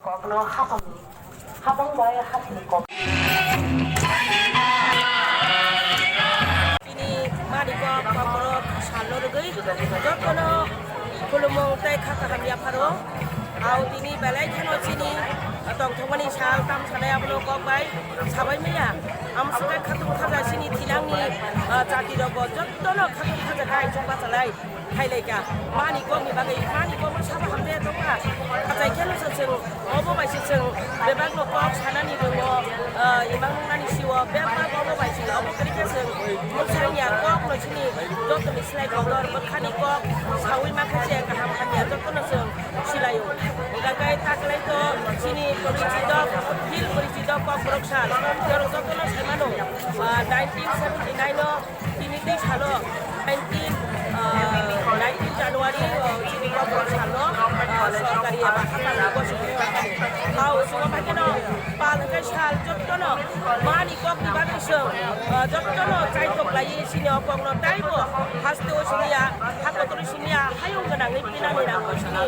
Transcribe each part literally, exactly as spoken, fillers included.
Kokno hapang, hapang bai hapni kok. Tini mani kok kokrok salno rwgwi jotono khulumung tei kha kaham yapharo. Au tini belai kheno chini tongthokmani sal tam sanai abono kok bai sabai maya. Amswkhe khatung khaja chini thilangni, ah, jatirokbo jotono khatung khaja khai chwng bachalai. Khailai kha. Mani kokni bagwi, mani kokno sabo hamjaya tongkha. Achai kheno se chwng obo bai se chwng bebakno kok sanani rwngo, ah, imang nani sio bebak obo bai se obo kwrwi khe chwng mwsangya kokno chini jotoni slai kotor bwkhani kok saui ma khe je kaham hamya jotono chwng silaio. Hwnkhe taklai to chini Porichito, Phil Porichito kokborok sal, jorok jotono saimano, ah, nineteen seventy nine o Tini tei salo nineteen, ah, nineteen January, ah, chini kokborok salo, ah, sorkari eba hapalni gosok rijak kani. Tao chwng bai kheno pal hwnkhe sal jottono mani kokni bagwi chwng, ah, jottono chaitok laiwi chini o kokno taibo hasteo siniya, ha kotorwi siniya, hayung gwnangwi pinani rang sini.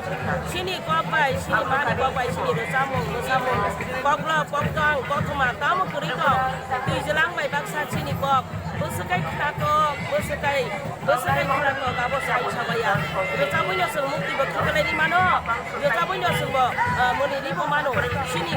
Chini kok bai, chini mani kok bai, chini rwchapmung, rwchapmung, koklo, koktong, kothoma, tamo kwrwi kok, twijlang bai baksa chini kok. Bwswkai khwnatok, bwswkai, bwswkai khwnatok, abo sai sabaya. Rwchabwino chwng mukti bo khiklai ri mano, rwchabwino chwng bo, ah, mwnwi ri bo mano. Chini